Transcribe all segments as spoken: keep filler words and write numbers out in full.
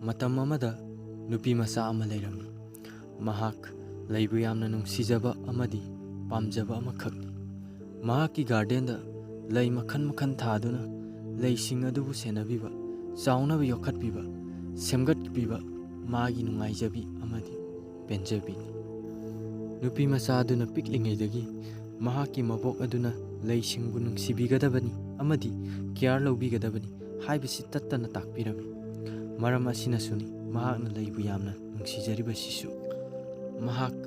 ꯃꯇꯝ ꯑꯃꯗ ꯅꯨꯄꯤ ꯃꯆꯥ ꯑꯃ ꯂꯩꯔꯝꯃꯤ꯫ ꯃꯍꯥꯛ ꯂꯩꯕꯨ ꯌꯥꯝꯅ ꯅꯨꯡꯁꯤꯖꯕ ꯑꯃꯗꯤ ꯄꯥꯝꯖꯕ ꯑꯃꯈꯛꯅꯤ꯫ ꯃꯍꯥꯛꯀꯤ ꯒꯥꯔꯗꯦꯟꯗ ꯂꯩ ꯃꯈꯜ ꯃꯈꯜ ꯊꯥꯗꯨꯅ ꯂꯩꯁꯤꯡ ꯑꯗꯨꯕꯨ ꯁꯦꯟꯅꯕꯤꯕ, ꯆꯥꯎꯅꯕ ꯌꯣꯛꯈꯠꯄꯤꯕ, ꯁꯦꯝꯒꯠꯄꯤꯕ ꯃꯥꯒꯤ ꯅꯨꯡꯉꯥꯏꯖꯕꯤ ꯑꯃꯗꯤ ꯄꯦꯟꯖꯕꯤꯅꯤ꯫ ꯅꯨꯄꯤ ꯃꯆꯥ ꯑꯗꯨꯅ ꯄꯤꯛꯂꯤꯉꯩꯗꯒꯤ ꯃꯍꯥꯛꯀꯤ ꯃꯕꯣꯛ ꯑꯗꯨꯅ ꯂꯩꯁꯤꯡꯕꯨ ꯅꯨꯡꯁꯤꯕꯤꯒꯗꯕꯅꯤ ꯑꯃꯗꯤ ꯀꯤꯌꯥꯔ ꯂꯧꯕꯤꯒꯗꯕꯅꯤ ꯍꯥꯏꯕꯁꯤ ꯇꯠꯇꯅ ꯇꯥꯛꯄꯤꯔꯝꯃꯤ꯫ ꯃꯔꯝ ꯑꯁꯤꯅꯁꯨꯅꯤ ꯃꯍꯥꯛꯅ ꯂꯩꯕꯨ ꯌꯥꯝꯅ ꯅꯨꯡꯁꯤꯖꯔꯤꯕꯁꯤꯁꯨ꯫ ꯃꯍꯥꯛ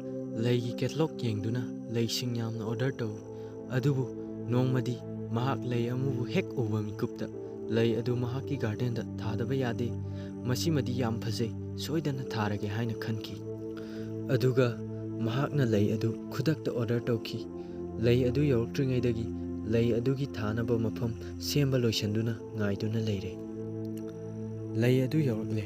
ꯂꯩꯒꯤ ꯀꯦꯇꯂꯣꯛ ꯌꯦꯡꯗꯨꯅ ꯂꯩꯁꯤꯡ ꯌꯥꯝꯅ ꯑꯣꯔꯗꯔ ꯇꯧꯏ꯫ ꯑꯗꯨꯕꯨ ꯅꯣꯡꯃꯗꯤ ꯃꯍꯥꯛ ꯂꯩ ꯑꯃꯕꯨ ꯍꯦꯛ ꯎꯕ ꯃꯤꯀꯨꯞꯇ ꯂꯩ ꯑꯗꯨ ꯃꯍꯥꯛꯀꯤ ꯒꯥꯔꯗꯦꯟꯗ ꯊꯥꯗꯕ ꯌꯥꯗꯦ, ꯃꯁꯤꯃꯗꯤ ꯌꯥꯝ ꯐꯖꯩ, ꯁꯣꯏꯗꯅ ꯊꯥꯔꯒꯦ ꯍꯥꯏꯅ ꯈꯟꯈꯤ꯫ ꯑꯗꯨꯒ ꯃꯍꯥꯛꯅ ꯂꯩ ꯑꯗꯨ ꯈꯨꯗꯛꯇ ꯑꯣꯔꯗꯔ ꯇꯧꯈꯤ꯫ ꯂꯩ ꯑꯗꯨ ꯌꯧꯔꯛꯇ꯭ꯔꯤꯉꯩꯗꯒꯤ ꯂꯩ ꯑꯗꯨꯒꯤ ꯊꯥꯅꯕ ꯃꯐꯝ ꯁꯦꯝꯕ ꯂꯣꯏꯁꯤꯟꯗꯨꯅ ꯉꯥꯏꯗꯨꯅ ꯂꯩꯔꯦ꯫ ꯂꯩ ꯑꯗꯨ ꯌꯧꯔꯛꯂꯦ꯫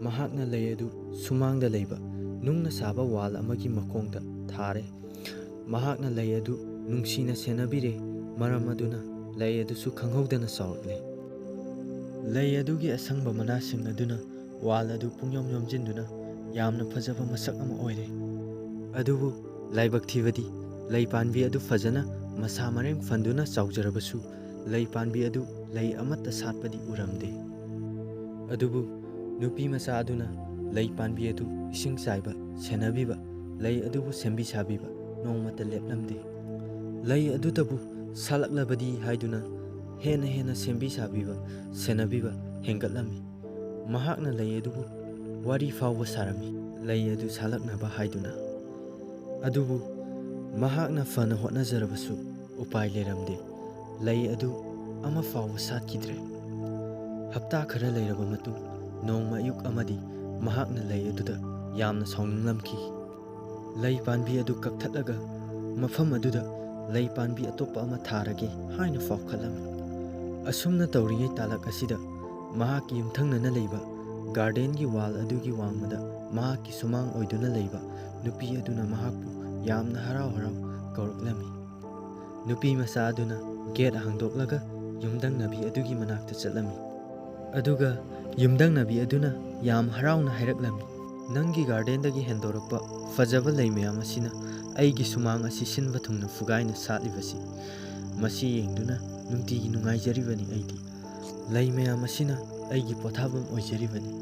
ꯃꯍꯥꯛꯅ ꯂꯩ ꯑꯗꯨ ꯁꯨꯃꯥꯡꯗ ꯂꯩꯕ ꯅꯨꯡꯅ ꯁꯥꯕ ꯋꯥꯜ ꯑꯃꯒꯤ ꯃꯈꯣꯡꯗ ꯊꯥꯔꯦ꯫ ꯃꯍꯥꯛꯅ ꯂꯩ ꯑꯗꯨ ꯅꯨꯡꯁꯤꯅ ꯁꯦꯟꯅꯕꯤꯔꯦ, ꯃꯔꯝ ꯑꯗꯨꯅ ꯂꯩ ꯑꯗꯨꯁꯨ ꯈꯪꯍꯧꯗꯅ ꯆꯥꯎꯔꯛꯂꯦ꯫ ꯂꯩ ꯑꯗꯨꯒꯤ ꯑꯁꯪꯕ ꯃꯅꯥꯁꯤꯡ ꯑꯗꯨꯅ ꯋꯥꯜ ꯑꯗꯨ ꯄꯨꯡꯌꯣꯝ ꯌꯣꯝꯖꯤꯟꯗꯨꯅ ꯌꯥꯝꯅ ꯐꯖꯕ ꯃꯁꯛ ꯑꯃ ꯑꯣꯏꯔꯦ꯫ ꯑꯗꯨꯕꯨ ꯂꯥꯏꯕꯛ ꯊꯤꯕꯗꯤ, ꯂꯩ ꯄꯥꯟꯕꯤ ꯑꯗꯨ ꯐꯖꯅ ꯃꯁꯥ ꯃꯔꯦꯡ ꯐꯟꯗꯨꯅ ꯆꯥꯎꯖꯔꯕꯁꯨ, ꯂꯩ ꯄꯥꯟꯕꯤ ꯑꯗꯨ ꯂꯩ ꯑꯃꯠꯇ ꯁꯥꯠꯄꯗꯤ ꯎꯔꯝꯗꯦ꯫ ꯑꯗꯨꯕꯨ ꯅꯨꯄꯤ ꯃꯆꯥ ꯑꯗꯨꯅ ꯂꯩ ꯄꯥꯟꯕꯤ ꯑꯗꯨ ꯏꯁꯤꯡ ꯆꯥꯏꯕ, ꯁꯦꯟꯅꯕꯤꯕ, ꯂꯩ ꯑꯗꯨꯕꯨ ꯁꯦꯝꯕꯤ ꯁꯥꯕꯤꯕ ꯅꯣꯡꯃꯇ ꯂꯦꯞꯂꯝꯗꯦ꯫ ꯂꯩ ꯑꯗꯨꯗꯕꯨ ꯁꯥꯠꯂꯛꯂꯕꯗꯤ ꯍꯥꯏꯗꯨꯅ ꯍꯦꯟꯅ ꯍꯦꯟꯅ ꯁꯦꯝꯕꯤ ꯁꯥꯕꯤꯕ, ꯁꯦꯟꯅꯕꯤꯕ ꯍꯦꯟꯒꯠꯂꯝꯃꯤ꯫ ꯃꯍꯥꯛꯅ ꯂꯩ ꯑꯗꯨꯕꯨ ꯋꯥꯔꯤ ꯐꯥꯎꯕ ꯁꯥꯔꯝꯃꯤ, ꯂꯩ ꯑꯗꯨ ꯁꯥꯠꯂꯛꯅꯕ ꯍꯥꯏꯗꯨꯅ꯫ ꯑꯗꯨꯕꯨ ꯃꯍꯥꯛꯅ ꯐꯅ ꯍꯣꯠꯅꯖꯔꯕꯁꯨ ꯎꯄꯥꯏ ꯂꯩꯔꯝꯗꯦ꯫ ꯂꯩ ꯑꯗꯨ ꯑꯃ ꯐꯥꯎꯕ ꯁꯥꯠꯈꯤꯗ꯭ꯔꯦ꯫ ꯍꯞꯇꯥ ꯈꯔ ꯂꯩꯔꯕ ꯃꯇꯨꯡ, ꯅꯣꯡꯃ ꯑꯌꯨꯛ ꯑꯃꯗꯤ ꯃꯍꯥꯛꯅ ꯂꯩ ꯑꯗꯨꯗ ꯌꯥꯝꯅ ꯁꯥꯎꯅꯤꯡꯂꯝꯈꯤ꯫ ꯂꯩ ꯄꯥꯟꯕꯤ ꯑꯗꯨ ꯀꯛꯊꯠꯂꯒ ꯃꯐꯝ ꯑꯗꯨꯗ ꯂꯩ ꯄꯥꯟꯕꯤ ꯑꯇꯣꯞꯄ ꯑꯃ ꯊꯥꯔꯒꯦ ꯍꯥꯏꯅ ꯐꯥꯎꯈꯠꯂꯝꯃꯤ꯫ ꯑꯁꯨꯝꯅ ꯇꯧꯔꯤꯉꯩ ꯇꯥꯂꯛ ꯑꯁꯤꯗ ꯃꯍꯥꯛꯀꯤ ꯌꯨꯝꯊꯪꯅꯅ ꯂꯩꯕ ꯒꯥꯔꯗꯦꯟꯒꯤ ꯋꯥꯜ ꯑꯗꯨꯒꯤ ꯋꯥꯡꯃꯗ ꯃꯍꯥꯛꯀꯤ ꯁꯨꯃꯥꯡ ꯑꯣꯏꯗꯨꯅ ꯂꯩꯕ ꯅꯨꯄꯤ ꯑꯗꯨꯅ ꯃꯍꯥꯛꯄꯨ ꯌꯥꯝꯅ ꯍꯔꯥꯎ ꯍꯔꯥꯎ ꯀꯧꯔꯛꯂꯝꯃꯤ꯫ ꯅꯨꯄꯤ ꯃꯆꯥ ꯑꯗꯨꯅ ꯒꯦꯠ ꯍꯥꯡꯗꯣꯛꯂꯒ ꯌꯨꯝꯊꯪꯅꯕꯤ ꯑꯗꯨꯒꯤ ꯃꯅꯥꯛꯇ ꯆꯠꯂꯝꯃꯤ꯫ ꯑꯗꯨꯒ ꯌꯨꯝꯊꯪꯅꯕꯤ ꯑꯗꯨꯅ ꯌꯥꯝ ꯍꯔꯥꯎꯅ ꯍꯥꯏꯔꯛꯂꯝꯃꯤ, "ꯅꯪꯒꯤ ꯒꯥꯔꯗꯦꯟꯗꯒꯤ ꯍꯦꯟꯗꯣꯔꯛꯄ ꯐꯖꯕ ꯂꯩ ꯃꯌꯥꯝ ꯑꯁꯤꯅ ꯑꯩꯒꯤ ꯁꯨꯃꯥꯡ ꯑꯁꯤ ꯁꯤꯟꯕ ꯊꯨꯡꯅ ꯐꯨꯒꯥꯏꯅ ꯁꯥꯠꯂꯤꯕꯁꯤ꯫ ꯃꯁꯤ ꯌꯦꯡꯗꯨꯅ ꯅꯨꯡꯇꯤꯒꯤ ꯅꯨꯡꯉꯥꯏꯖꯔꯤꯕꯅꯤ ꯑꯩꯗꯤ꯫ ꯂꯩ ꯃꯌꯥꯝ ꯑꯁꯤꯅ ꯑꯩꯒꯤ ꯄꯣꯊꯥꯐꯝ ꯑꯣꯏꯖꯔꯤꯕꯅꯤ"꯫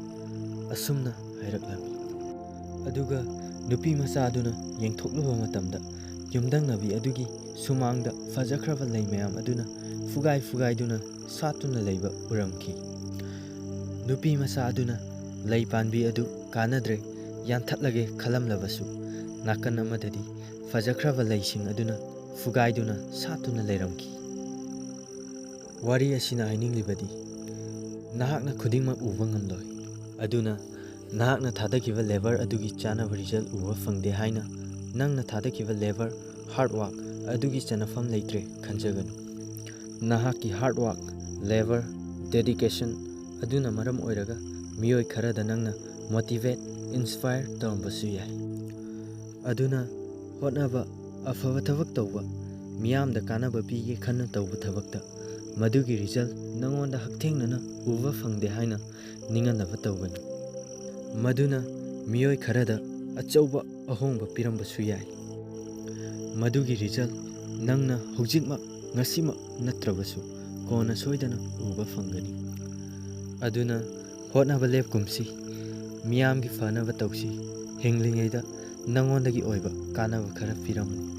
ꯑꯁꯨꯝꯅ ꯍꯥꯏꯔꯛꯂꯝꯃꯤ꯫ ꯑꯗꯨꯒ ꯅꯨꯄꯤ ꯃꯆꯥ ꯑꯗꯨꯅ ꯌꯦꯡꯊꯣꯛꯂꯨꯕ ꯃꯇꯝꯗ, ꯌꯨꯝꯊꯪꯅꯕꯤ ꯑꯗꯨꯒꯤ ꯁꯨꯃꯥꯡꯗ ꯐꯖꯈ꯭ꯔꯕ ꯂꯩ ꯃꯌꯥꯝ ꯑꯗꯨꯅ ꯐꯨꯒꯥꯏ ꯐꯨꯒꯥꯏꯗꯨꯅ ꯁꯥꯠꯇꯨꯅ ꯂꯩꯕ ꯎꯔꯝꯈꯤ꯫ ꯅꯨꯄꯤ ꯃꯆꯥ ꯑꯗꯨꯅ ꯂꯩ ꯄꯥꯟꯕꯤ ꯑꯗꯨ ꯀꯥꯟꯅꯗ꯭ꯔꯦ, ꯌꯥꯟꯊꯠꯂꯒꯦ ꯈꯜꯂꯝꯂꯕꯁꯨ, ꯅꯥꯀꯟ ꯑꯃꯗꯗꯤ ꯐꯖꯈ꯭ꯔꯕ ꯂꯩꯁꯤꯡ ꯑꯗꯨꯅ ꯐꯨꯒꯥꯏꯗꯨꯅ ꯁꯥꯠꯇꯨꯅ ꯂꯩꯔꯝꯈꯤ꯫ ꯋꯥꯔꯤ ꯑꯁꯤꯅ ꯍꯥꯏꯅꯤꯡꯂꯤꯕꯗꯤ, ꯅꯍꯥꯛꯅ ꯈꯨꯗꯤꯡꯃꯛ ꯎꯕ ꯉꯝꯂꯣꯏ꯫ ꯑꯗꯨꯅ ꯅꯍꯥꯛꯅ ꯊꯥꯗꯈꯤꯕ ꯂꯦꯕꯔ ꯑꯗꯨꯒꯤ ꯆꯥꯅꯕ ꯔꯤꯖꯜ ꯎꯕ ꯐꯪꯗꯦ ꯍꯥꯏꯅ ꯅꯪꯅ ꯊꯥꯗꯈꯤꯕ ꯂꯦꯕꯔ, ꯍꯥꯔꯗ ꯋꯥꯔꯛ ꯑꯗꯨꯒꯤ ꯆꯅꯐꯝ ꯂꯩꯇ꯭ꯔꯦ ꯈꯟꯖꯒꯅꯨ꯫ ꯅꯍꯥꯛꯀꯤ ꯍꯥꯔꯗ ꯋꯥꯔꯛ, ꯂꯦꯕꯔ, ꯗꯦꯗꯤꯀꯦꯁꯟ ꯑꯗꯨꯅ ꯃꯔꯝ ꯑꯣꯏꯔꯒ ꯃꯤꯑꯣꯏ ꯈꯔꯗ ꯅꯪꯅ ꯃꯣꯇꯤꯚꯦꯠ, ꯏꯟꯁꯄꯥꯌꯔ ꯇꯧꯔꯝꯕꯁꯨ ꯌꯥꯏ꯫ ꯑꯗꯨꯅ ꯍꯣꯠꯅꯕ, ꯑꯐꯕ ꯊꯕꯛ ꯇꯧꯕ, ꯃꯤꯌꯥꯝꯗ ꯀꯥꯟꯅꯕ ꯄꯤꯒꯦ ꯈꯟꯅ ꯇꯧꯕ ꯊꯕꯛꯇ ꯃꯗꯨꯒꯤ ꯔꯤꯖꯜ ꯅꯉꯣꯟꯗ ꯍꯛꯊꯦꯡꯅꯅ ꯎꯕ ꯐꯪꯗꯦ ꯍꯥꯏꯅ ꯅꯤꯡꯍꯟꯅꯕ ꯇꯧꯒꯅꯨ꯫ ꯃꯗꯨꯅ ꯃꯤꯑꯣꯏ ꯈꯔꯗ ꯑꯆꯧꯕ ꯑꯍꯣꯡꯕ ꯄꯤꯔꯝꯕꯁꯨ ꯌꯥꯏ꯫ ꯃꯗꯨꯒꯤ ꯔꯤꯖꯜ ꯅꯪꯅ ꯍꯧꯖꯤꯛꯃꯛ, ꯉꯁꯤꯃꯛ ꯅꯠꯇ꯭ꯔꯕꯁꯨ ꯀꯣꯟꯅ ꯁꯣꯏꯗꯅ ꯎꯕ ꯐꯪꯒꯅꯤ꯫ ꯑꯗꯨꯅ ꯍꯣꯠꯅꯕ ꯂꯦꯞꯀꯨꯝꯁꯤ, ꯃꯤꯌꯥꯝꯒꯤ ꯐꯅꯕ ꯇꯧꯁꯤ, ꯍꯤꯡꯂꯤꯉꯩꯗ ꯅꯉꯣꯟꯗꯒꯤ ꯑꯣꯏꯕ ꯀꯥꯟꯅꯕ ꯈꯔ ꯄꯤꯔꯝꯃꯨ꯫